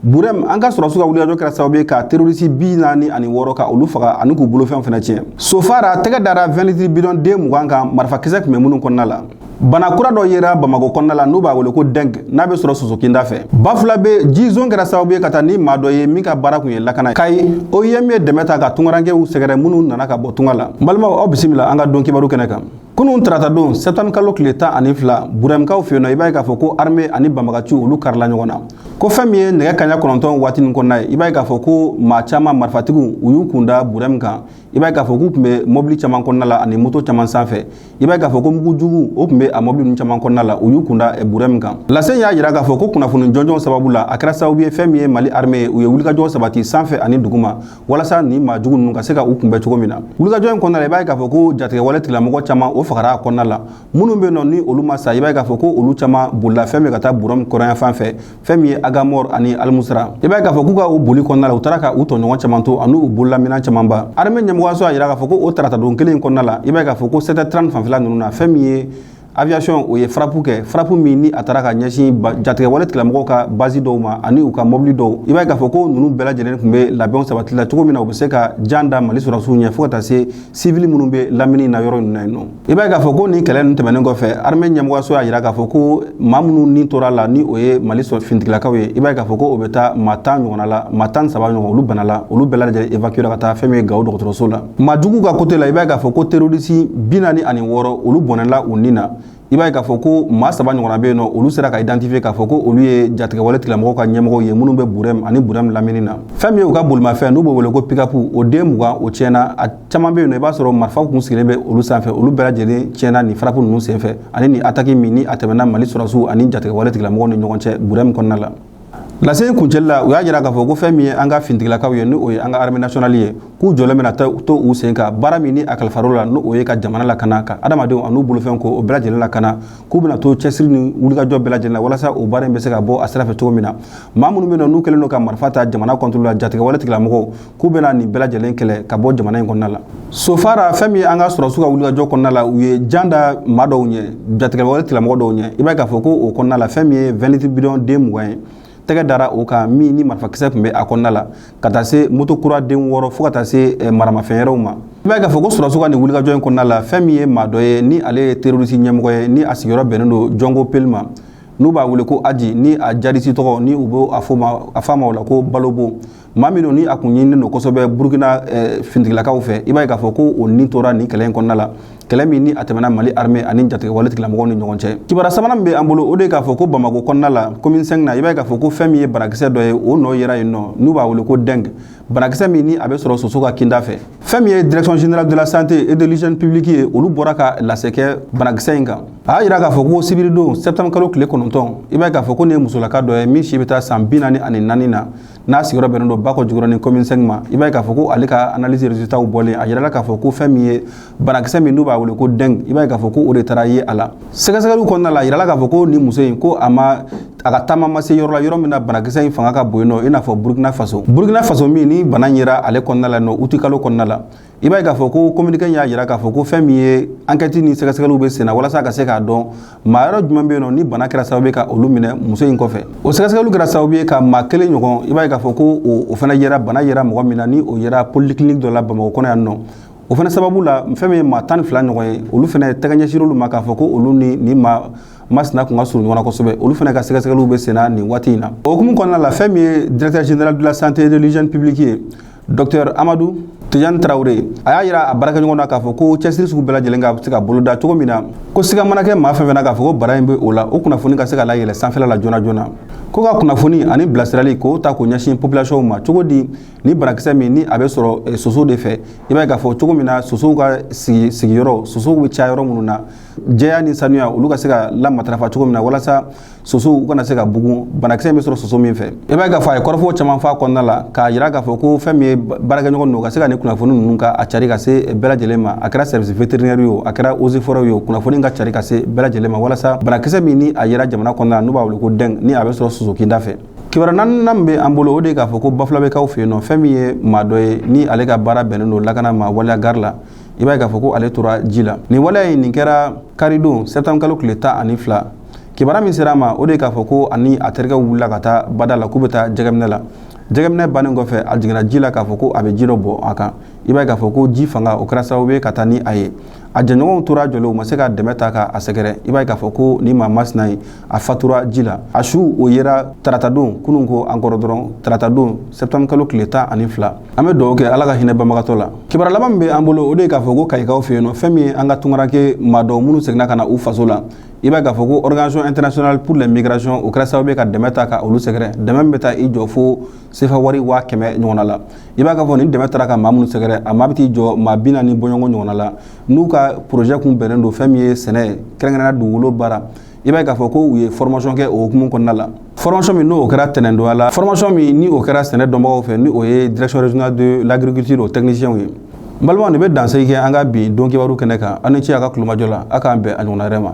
Burɛm, an ka sɔrɔsiw ka wulikajɔ kɛra sababu ye ka terroriste 46 ka olu faga ani k'u bolofɛnw fana tiɲɛ. Sofara, tɛgɛ dara 20 litres bidon den 20 kan, marifakisɛ tun bɛ minnu kɔnɔna la. Bana kura dɔ yera Bamakɔ kɔnɔna la, n'u b'a wele ko dengue, n'a bɛ sɔrɔ soso kinda fɛ. Bafulabe, jizon kɛra sababu ye ka taa ni maa dɔ ye min ka baara kun ye lakana. Kayi, OIM ye dɛmɛ ta ka tungarankew sɛgɛrɛ minnu nana ka bɔ tunga la. N balimaw, aw bisimila an ka don kibaru kɛnɛ kan. Kunun taratadon, septembre kalo tile 12, Burɛmkaw fɛ yen nɔ, i b'a ye k'a fɔ ko armée ani banbagaciw, olu karila ɲɔgɔn na. Ko fɛn min ye nɛgɛ kaɲa 9 waati nin kɔnɔna ye, i b'a ye k'a fɔ ko maa caman, marifatigiw, u y'u kunda Burɛm kan. I b'a ye k'a fɔ k'u tun bɛ mɔbili caman kɔnɔna la ani moto caman sanfɛ. I b'a ye k'a fɔ ko mugu jugu, o tun bɛ a mɔbili ninnu caman kɔnɔna la. U y'u kunda Burɛm kan. Lase y'a jira k'a fɔ ko kunnafoni jɔnjɔn sababu la, a kɛra sababu ye fɛn min ye Mali armée ye, u ye wulikajɔ sabati sanfɛ ani duguma walasa nin maa jugu ninnu ka se ka u kunbɛn cogo min na. Wulikajɔ in kɔnɔna la, i b'a ye k'a fɔ ko jatigɛwale tigilamɔgɔ caman, o fagara a kɔnɔna la. Minnu bɛ yen nɔ, ni olu ma sa, i b'a ye k'a fɔ ko olu caman bolila fɛn min ka taa Burɛm kɔrɔyan fan fɛ, fɛn min ye Agamɔr ani Alimusara. I b'a ye k'a fɔ k'u ka o boli kɔnɔna la, u taara ka u tɔɲɔgɔn caman to ani u bololaminɛn camanba. Armée ɲɛmɔgɔyaso y'a jira k'a fɔ ko o taratadon kelen in kɔnɔna la, i b'a ye k'a fɔ ko 7h30 fanfɛla ninnu na, fɛn min ye aviation, o ye frappe kɛ, frappe min ni a taara ka ɲɛsin jatigɛwale tigilamɔgɔw ka base dɔw ma ani u ka mobili dɔw. I b'a ye k'a fɔ ko ninnu bɛɛ lajɛlen tun bɛ labɛnw sabati la cogo min na u bɛ se ka jan da Mali sɔrɔdasiw ɲɛ fo ka taa se civil minnu bɛ lamini na yɔrɔ ninnu na yen nɔ. I b'a ye k'a fɔ ko nin kɛlɛ ninnu tɛmɛnen kɔfɛ, armée ɲɛmɔgɔyaso y'a jira k'a fɔ ko maa minnu ni tora la, ni o ye Mali finitigilakaw ye, i b'a ye k'a fɔ ko o bɛ taa maa 10 ɲɔgɔnna la, maa 13 ɲɔgɔn, olu banala. Olu bɛɛ lajɛlen évacué ka taa fɛn min ye Gawo dɔgɔtɔrɔso la. Maa jugu ka côté la, i b'a ye k'a fɔ ko terroriste 46, olu bɔnɛla u ni na. I b'a ye k'a fɔ ko maa saba ɲɔgɔnna bɛ yen nɔ, olu sera ka identifier k'a fɔ ko olu ye jatigɛwale tigilamɔgɔw ka ɲɛmɔgɔw ye minnu bɛ Burɛm ani Burɛm lamini na. Fɛn min ye u ka bolimafɛn, n'u b'o wele ko pick-up, o den 20, o tiɲɛna. A caman bɛ yen nɔ, i b'a sɔrɔ marifaw kun sigilen bɛ olu sanfɛ, olu bɛɛ lajɛlen tiɲɛna nin frappe ninnu senfɛ ani nin attaque min ni a tɛmɛna Mali sɔrɔdasiw ani jatigɛwale tigilamɔgɔw ni ɲɔgɔn cɛ Burɛm kɔnɔna la. Lase in kuncɛli la, u y'a jira k'a fɔ ko fɛn min ye an ka finitigilakaw ye, ni o ye an ka armée nationale ye, k'u jɔlen bɛna to u sen kan baara min ni a kalifar'o la, n'o ye ka jamana lakana, ka adamadenw an'u bolofɛn ko o bɛɛ lajɛlen lakana, k'u bɛna to cɛsiri ni wulikajɔ bɛɛ lajɛlen la walasa o baara in bɛ se ka bɔ a sira fɛ cogo min na. Maa minnu bɛ yen nɔ, n'u kɛlen don ka marifa ta jamana contre la, jatigɛwale tigilamɔgɔw, k'u bɛna nin bɛɛ lajɛlen kɛlɛ ka bɔ jamana in kɔnɔna la. Sofara, fɛn min ye an ka sɔrɔdasiw ka wulikajɔ kɔnɔna la, u ye jan da maa dɔw ɲɛ, jatigɛwale tigilamɔgɔ dɔw ɲɛ. I b'a ye k'a fɔ ko o kɔnɔna la, fɛn min ye 20 litres bidon den 20 ye, tɛgɛ dara o kan, min ni marifakisɛ tun bɛ a kɔnɔna la, ka taa se moto kura den 6, fo ka taa se maramafɛn wɛrɛw ma. I b'a ye k'a fɔ ko sɔrɔdasiw ka nin wulikajɔ in kɔnɔna la, fɛn min ye maa dɔ ye, ni ale ye terroriste ɲɛmɔgɔ ye, ni a sigiyɔrɔ bɛnnen don Jɔnko Peli ma, n'u b'a wele ko Aji, ni a jadisi tɔgɔ ni u b'o a fɔ a ma o la ko Balobo, maa min ni a kun ɲininen don kosɛbɛ Burukina finitigilakaw fɛ, i b'a ye k'a fɔ ko o ni tora nin kɛlɛ in kɔnɔna la, kɛlɛ min ni a tɛmɛna Mali armée ani jatigɛwale tigilamɔgɔw ni ɲɔgɔn cɛ. Kibaruya sabanan min bɛ an bolo, o de ye k'a fɔ ko Bamakɔ kɔnɔna la, commune 5 na, i b'a ye k'a fɔ ko fɛn min ye banakisɛ dɔ ye, o nɔ yera yen nɔ, n'u b'a wele ko dengue, banakisɛ min ni a bɛ sɔrɔ soso ka kinda fɛ. Fɛn min ye Direction générale de la santé et de l'hygiène publique ye, olu bɔra ka lase kɛ banakisɛ in kan. A y'a jira k'a fɔ ko sibiridon, septembre kalo tile 9, i b'a ye k'a fɔ ko nin ye musolaka dɔ ye min si bɛ taa san 44 na, n'a sigiyɔrɔ bɛnnen don Bakɔ Jikɔrɔni commune 5 ma. I b'a ye k'a fɔ ko ale ka analyse résultat bɔlen, a yirala k'a fɔ ko fɛn min ye banakisɛ min n'u b'a wele ko dengue, i b'a ye k'a fɔ ko o de taara ye a la. Sɛgɛsɛgɛliw kɔnɔna la, a yirala k'a fɔ ko nin muso in, ko a ma a ka taama ma se yɔrɔ la, yɔrɔ min na banakisɛ in fanga ka bon yen nɔ, i n'a fɔ Burukina Faso. Burukina Faso min ni bana yera ale kɔnɔna la nɔ uti kalo kɔnɔna la. I b'a ye k'a fɔ ko communiqué y'a jira k'a fɔ ko fɛn min ye enquête ni sɛgɛsɛgɛliw bɛ senna walasa ka se k'a dɔn maa yɔrɔ jumɛn bɛ yen nɔ ni bana kɛra sababu ye ka olu minɛ muso in kɔfɛ. O sɛgɛsɛgɛliw kɛra sababu ye ka maa kelen ɲɔgɔn, i b'a ye k'a fɔ ko o fana yera, bana yera mɔgɔ min na, ni o yera polyclinique dɔ la Bamakɔ kɔnɔ yan nɔ. O fana sababu la, fɛn min ye maa 12 ɲɔgɔn ye, olu fana tɛgɛ ɲɛsir'olu olu ma k'a fɔ ko olu ni nin maa masina kun ka surun ɲɔgɔn na kosɛbɛ. Olu fana ka sɛgɛsɛgɛliw bɛ senna nin waati in na. O hukumu kɔnɔna la, fɛn min ye directeur général de la santé et de l'hygiène publique ye, docteur Amadou Tidiane Traoré, a y'a yira a baarakɛɲɔgɔn na k'a fɔ ko cɛsiri sugu bɛɛ lajɛlen ka se ka boloda cogo min na, ko siga mana kɛ maa fɛn fɛn na k'a fɔ ko bara in bɛ o la, o kunnafoni ka se ka layɛlɛ sanfɛla la joona joona, ko ka kunnafoni ani bilasirali k'o ta k'o ɲɛsin population ma cogo di, ni banakisɛ min ni a bɛ sɔrɔ soso de fɛ, i b'a ye k'a fɔ cogo min na sosow ka sigi sigiyɔrɔ, sosow bɛ caya yɔrɔ minnu na, jɛya ni sanuya, olu ka se ka lamatarafa cogo min na walasa sosow kana se ka bugun, banakisɛ in bɛ sɔrɔ soso min fɛ. I b'a ye k'a fɔ a ye kɔrɔfɔ caman fɔ a kɔnɔna la k'a jira k'a fɔ ko fɛn min ye baarakɛɲɔgɔn ninnu ka se ka nin kunnafoni ninnu ka a cari ka se bɛɛ lajɛlen ma, a kɛra service vétérinaire ye o, a kɛra eaux et forêts ye o, kunnafoni ka cari ka se bɛɛ lajɛlen ma walasa banakisɛ min ni a yera jamana kɔnɔna la, n'u b'a wele ko dengue, ni a bɛ sɔrɔ soso kinda fɛ. Kibaruya naaninan min bɛ an bolo, o de ye k'a fɔ ko Bafulabɛkaw fɛ yen nɔ, fɛn min ye maa dɔ ye ni ale ka baara bɛnnen don lakana ma waleya gari la, i b'a ye k'a fɔ ko ale tora ji la. Nin waleya in, nin kɛra karidon, septembre kalo tile 12. Kibaruya min sera a ma, o de ye k'a fɔ ko ani a terikɛw wulila ka taa bada la, k'u bɛ taa jɛgɛminɛ la. Jɛgɛminɛ bannen kɔfɛ, a jiginna ji la k'a fɔ ko a bɛ ji dɔ bɔ a kan. I b'a ye k'a fɔ ko ji fanga, o kɛra sababu ye ka taa ni a ye. A jɛɲɔgɔnw tora jɔlen, u ma se ka dɛmɛ ta k'a sɛgɛrɛ. I b'a ye k'a fɔ ko ni maa masina ye, a fatura ji la. A su o yera taratadon, kunun ko an kɔrɔ dɔrɔn, taratadon septembre kalo tile 12. An bɛ dugawu kɛ, Ala ka hinɛ banbagatɔ la. Kibaruya laban min bɛ an bolo, o de ye k'a fɔ ko Kayikaw fɛ yen nɔ, fɛn min ye an ka tunkaranke maa dɔw minnu seginna ka na u faso la, i b'a ye k'a fɔ ko Organisation internationale pour les migrations, o kɛra sababu ye ka dɛmɛ ta ka olu sɛgɛrɛ, dɛmɛ min bɛ taa i jɔ fo sefa wari 100 000 ɲɔgɔnna la. I b'a k'a fɔ nin dɛmɛ taara ka maa minnu sɛgɛrɛ, a maa bɛ t'i jɔ maa 40 bɔɲɔgɔn ɲɔgɔnna la, n'u ka projet kun bɛnnen don fɛn min ye sɛnɛ, kɛrɛnkɛrɛnnenya dugukolo baara. I b'a ye k'a fɔ ko u ye formation kɛ o hukumu kɔnɔna la, formation min n'o kɛra tɛnɛndonya la, formation min ni o kɛra sɛnɛ dɔnbagaw fɛ, ni o ye Direction régionale de l'agriculture, o technicien ye. N balimaw, nin bɛ dansigi kɛ an ka bi don kibaru kɛnɛ kan. Aw ni ce a ka kulomajɔ la. A k'an bɛn a ɲɔgɔnna wɛrɛ ma.